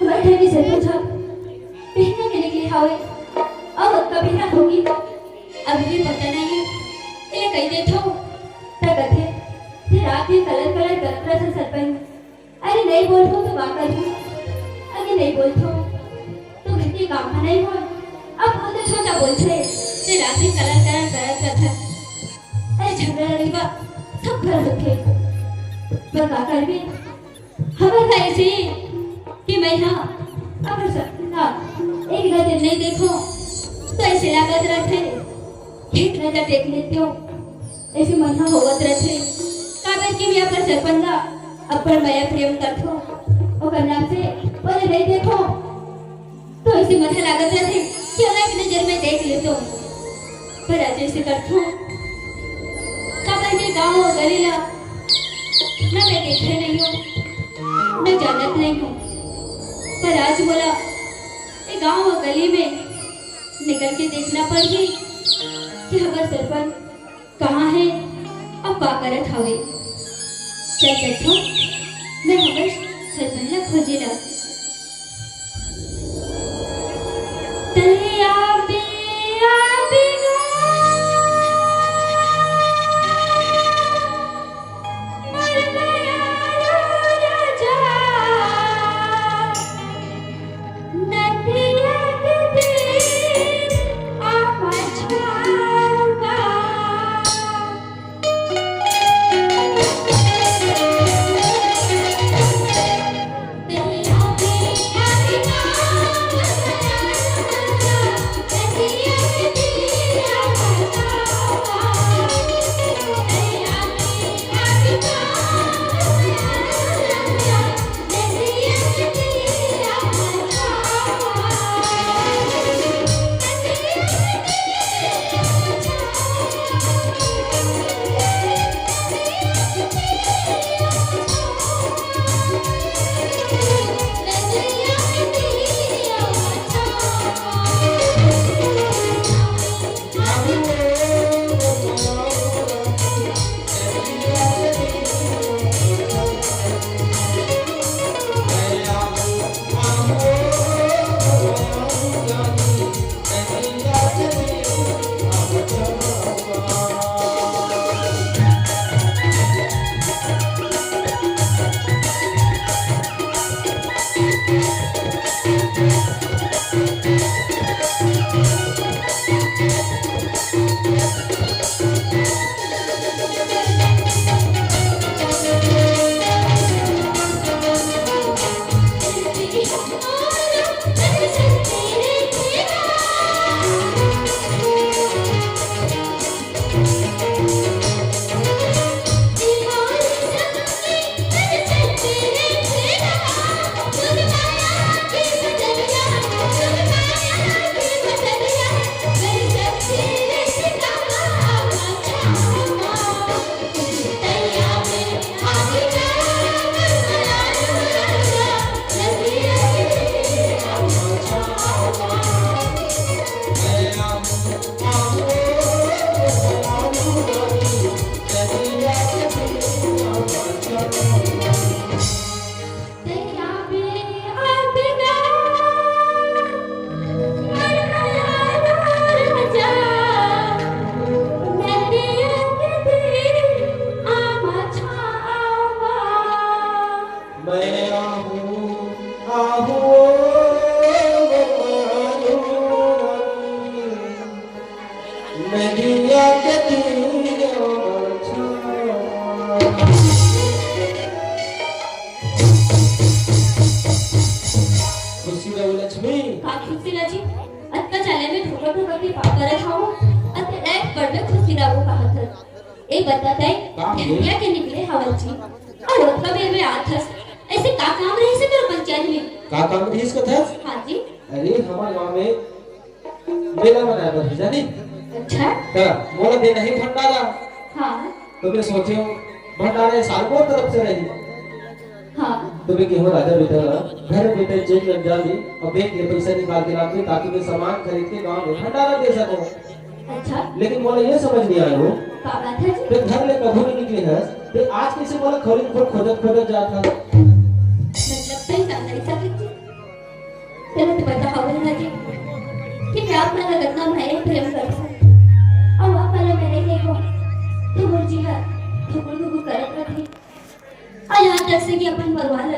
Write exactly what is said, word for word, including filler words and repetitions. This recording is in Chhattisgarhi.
हमर घर के जरूर ह पहना के निकले हवे। अब ओतका बेरा होगे, अभी भी पता नहीं है। एला कहि देथव, त कथे, "ते रात दिन कलर कलर करत रहिथस सरपंच।" अरे नहीं बोलथव त का करहूं? अरे नहीं बोलथव त घर के काम ह नहीं होय। अब बोल दे छोटा बोलथे, "ते रात दिन कलर कलर करत रहिथस।" अरे झगड़ा लड़ई बा सब घर होथे, पर का करबे? हमर का अइसे कि मैं हा अगर सपना एक नजर नहीं देखो तो अइसे लागत रहिथे, एक नजर देख लेतेंव, अइसे मन हा होवत रहिथे। काबर कि मैं अपन सरपंच ला अपन मया प्रेम करथों, ओकर नाम से ओला नहीं देखो तो अइसे मन हा लागत रहिथे कि ओला एक नजर में देख लेतेंव। पर आज अइसे करथों, काबर के गांव अउ गली ला न मैं देखे नहीं हों, न जानत नहीं हों। पर आज मोला ए गांव अउ गली में निकल के देखना पड़ही कि हमर सरपंच कहां हे अउ का करत हवे। चल चलथों, मैं हमर सरपंच ला खोजे ला। तैया पिया बिना मर गया राजा, नदिया के तीर आ मछावा। नदिया के तीर छावा। खुशी रहू लक्ष्मी। का खुशी राजी? अतका चाले में ठोकर ठोकर के पाप करत हवं, अते लायक बड़ में खुशी रहू कहत हस। ए बता तय, का भेल? भेड़िया के निकले हवस जी। अउ ओतका बेर में आत हस। ऐसे का काम रहिस हे तोर पंचायत में? का काम रहिस कथस? हाँ जी। अरे, हमर गांव में मेला मनाए बर हे, जानी? अच्छा। त मोला देना हे भंडारा। हाँ। त मैं सोचे हूँ, भंडारा ये साल मोर तरफ से रही। हाँ। त मैं केहूँ राजा बेटा ला, घर बेटा जेन जन जानी, अउ बैंक ले पैसा निकाल के लाती, ताकि मैं सामान खरीद के गांव में भंडारा दे सकूँ। अच्छा। लेकिन मोला ये समझ नहीं आयो, का बात हे जी? ते घर ले कभू नहीं निकले हस, ते आज कैसे मोला खौरी खोजत खोजत जात हस? मतलब, तैं जान नहीं सकत जी। तेला तो पता हवे ना जी कि मैं आप मन ला कतना भाई प्रेम करथों। अउ आप मन ला मैं नहीं देखों तो मोर जी ह धुकुर धुकुर करत रथे। अउ यहाँ तक से कि अपन परिवार ला